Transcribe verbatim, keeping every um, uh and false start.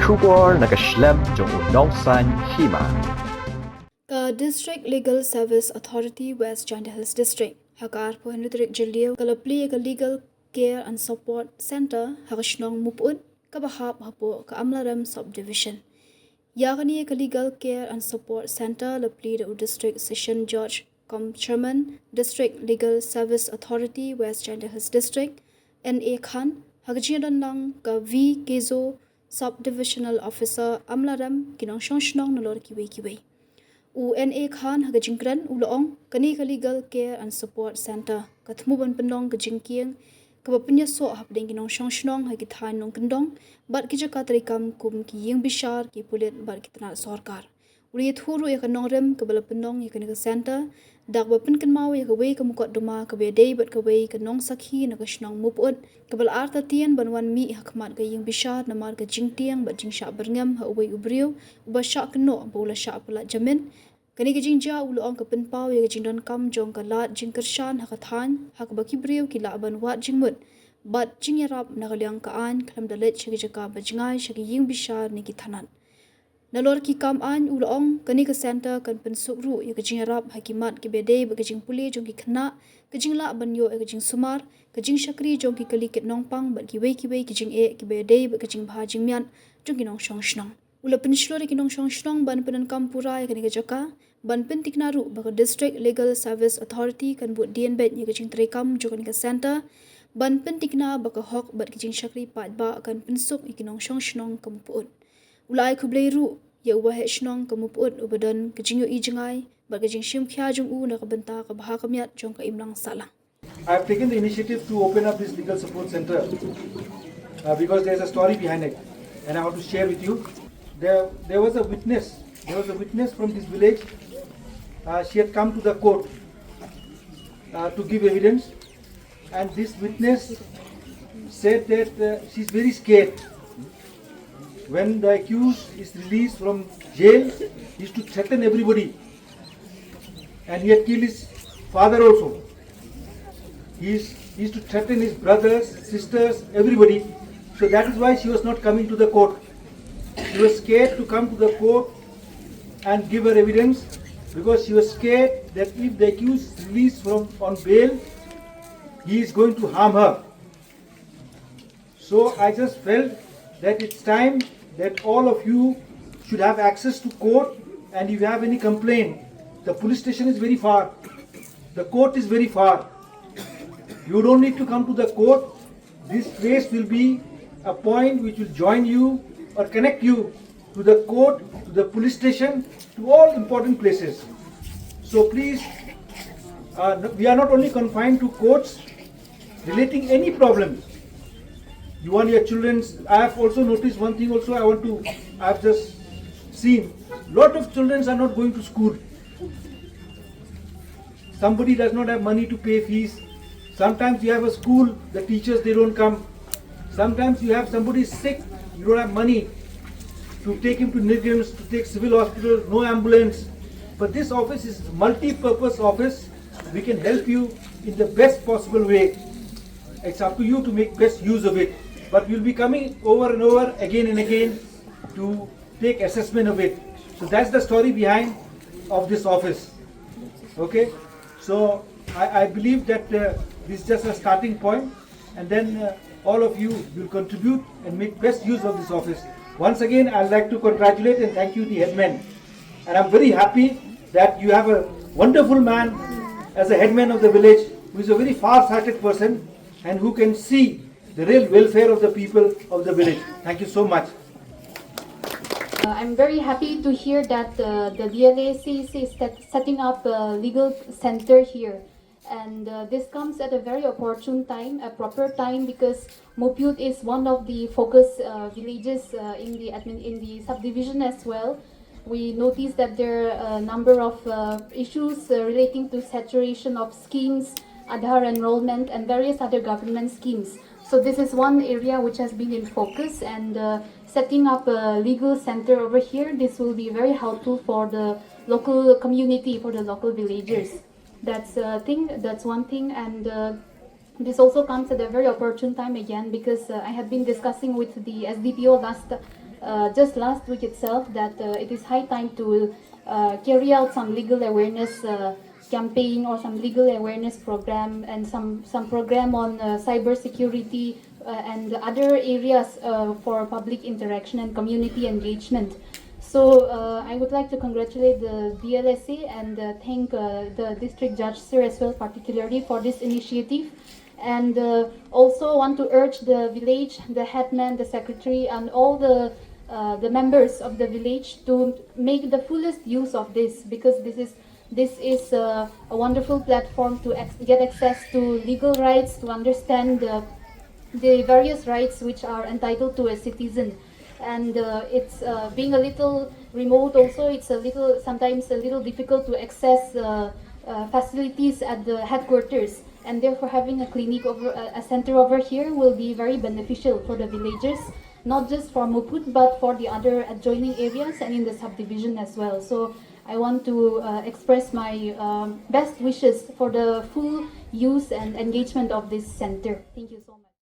Khubor na ka shlem jong u nongsaiñ hima. Ka District Legal Service Authority West Jaintia Hills District, ha ka arphew hynriew tarik Jylliew, ka la plie ïa ka Legal Care and Support Center ha ka shnong Mupyut, kaba hap hapoh ka Amlarem Subdivision. Ïa kane ka Legal Care and Support Center la plie da u District Session Judge cum Chairman, District Legal Service Authority West Jaintia Hills District, N A Khan, ha ka jingdon lang ka V Kezo, Subdivisional Officer Amlarem, ki nongshong shnong nalor kiwei kiwei. U N A Khan ha ka jingkren u la ong, kane ka Legal Care and Support Center ka thmu ban pynlong ka jingkieng kaba pynïasoh hapdeng ki nongshong shnong ha ki thaiñ nongkyndong bad ki jaka treikam kum ki ïing bishar, ki pulit bad ki tnat sorkar. U la ïathuh ruh ïa ka nongrim kaba la pynlong ïa kane ka center da kaba pynkynmaw ïa kawei ka mukotduma kaba ïadei bad kawei ka nongsakhi na ka shnong Mupyut kaba la artatien ban wan mih ha khmat ka ïing bishar namar ka jingtieng bad jingshah byrngem ha uwei u briew uba shah kynnoh ba u la shah pyllait jamin. Kane ka jingjia u la ong ka pynpaw ïa ka jingdonkam jong ka lad jingkyrshan ha ka thaiñ ha kaba ki briew ki lah ban wad jingmut bad jingïarap na ka liang ka aiñ khlem da leit sha ki jaka ba jngai sha ki ïing bishar ne ki tnat. Nalor ki kam aiñ u la ong, kane ka center kan pynsuk ruh ïa ka jingïarap ha ki mat kiba ïadei bad ka jingpule jong ki khynnah, ka jinglah ban ïoh ïa ka jingsumar, ka jingshakri jong ki kali kit nongpang bad kiwei kiwei ki jingeh kiba ïadei bad ka jingbha jingmiat jong ki nongshong shnong. U la pynshlur ïa ki nongshong shnong ban pyndonkam pura ïa kane ka jaka, ban pyntikna ruh ba ka District Legal Service Authority kan bud dien beit ïa ka jingtreikam jong kane ka center ban pyntikna ba ka hok bad ka jingshakri paidbah kan pynsuk ïa ki nongshong shnong ka Mupyut. U la ai khublei ruh ïa u Waheh Shnong ka Mupyut uba don ka jingïohi jngai bad ka jingshim khia jong u na ka bynta ka bha ka miat jong ka imlang sahlang. I have taken the initiative to open up this legal support center, uh, because there's a story behind it, and I want to share with you. There, there was a witness. There was a witness from this village. Uh, she had come to the court, uh, to give evidence, and this witness said that, uh, she's very scared. When the accused is released from jail, he used to threaten everybody, and he had killed his father also. He is, he used to threaten his brothers, sisters, everybody. So that is why she was not coming to the court. She was scared to come to the court and give her evidence, because she was scared that if the accused is released from, on bail, he is going to harm her. So I just felt that it's time that all of you should have access to court, and if you have any complaint, the police station is very far, the court is very far. You don't need to come to the court. This place will be a point which will join you or connect you to the court, to the police station, to all important places. So please, uh, we are not only confined to courts relating any problem. You want your children's, I have also noticed one thing also I want to, I have just seen, lot of children are not going to school. Somebody does not have money to pay fees. Sometimes you have a school, the teachers, they don't come. Sometimes you have somebody sick, you don't have money to take him to NEIGRIHMS, to take civil hospital, no ambulance. But this office is multi-purpose office. We can help you in the best possible way. It's up to you to make best use of it. But we'll be coming over and over again and again to take assessment of it. So that's the story behind of this office. Okay? So I, I believe that, uh, this is just a starting point, and then, uh, all of you will contribute and make best use of this office. Once again, I'd like to congratulate and thank you, the headman. And I'm very happy that you have a wonderful man as a headman of the village, who is a very far-sighted person and who can see the real welfare of the people of the village. Thank you so much. Uh, I'm very happy to hear that, uh, the D L A C C is set- setting up a legal center here. And, uh, this comes at a very opportune time, a proper time, because Mupyut is one of the focus, uh, villages, uh, in the admin- in the subdivision as well. We notice that there are a number of, uh, issues, uh, relating to saturation of schemes, Aadhaar enrollment, and various other government schemes. So this is one area which has been in focus, and, uh, setting up a legal center over here, this will be very helpful for the local community, for the local villagers. That's a thing. That's one thing, and, uh, this also comes at a very opportune time again, because, uh, I had been discussing with the S D P O last Uh, just last week itself, that uh, it is high time to uh, carry out some legal awareness uh, campaign or some legal awareness program and some, some program on uh, cyber security uh, and other areas uh, for public interaction and community engagement. So uh, I would like to congratulate the D L S A and uh, thank uh, the district judge, Sir, as well, particularly for this initiative. And uh, also want to urge the village, the headman, the secretary, and all the uh, the members of the village to make the fullest use of this, because this is this is uh, a wonderful platform to ex- get access to legal rights, to understand the, the various rights which are entitled to a citizen. And uh, it's uh, being a little remote also, it's a little, sometimes a little difficult to access uh, uh, facilities at the headquarters, and therefore having a clinic over a, a center over here will be very beneficial for the villagers, not just for Mukut but for the other adjoining areas and in the subdivision as well. So I want to uh, express my um, best wishes for the full use and engagement of this center. Thank you so much.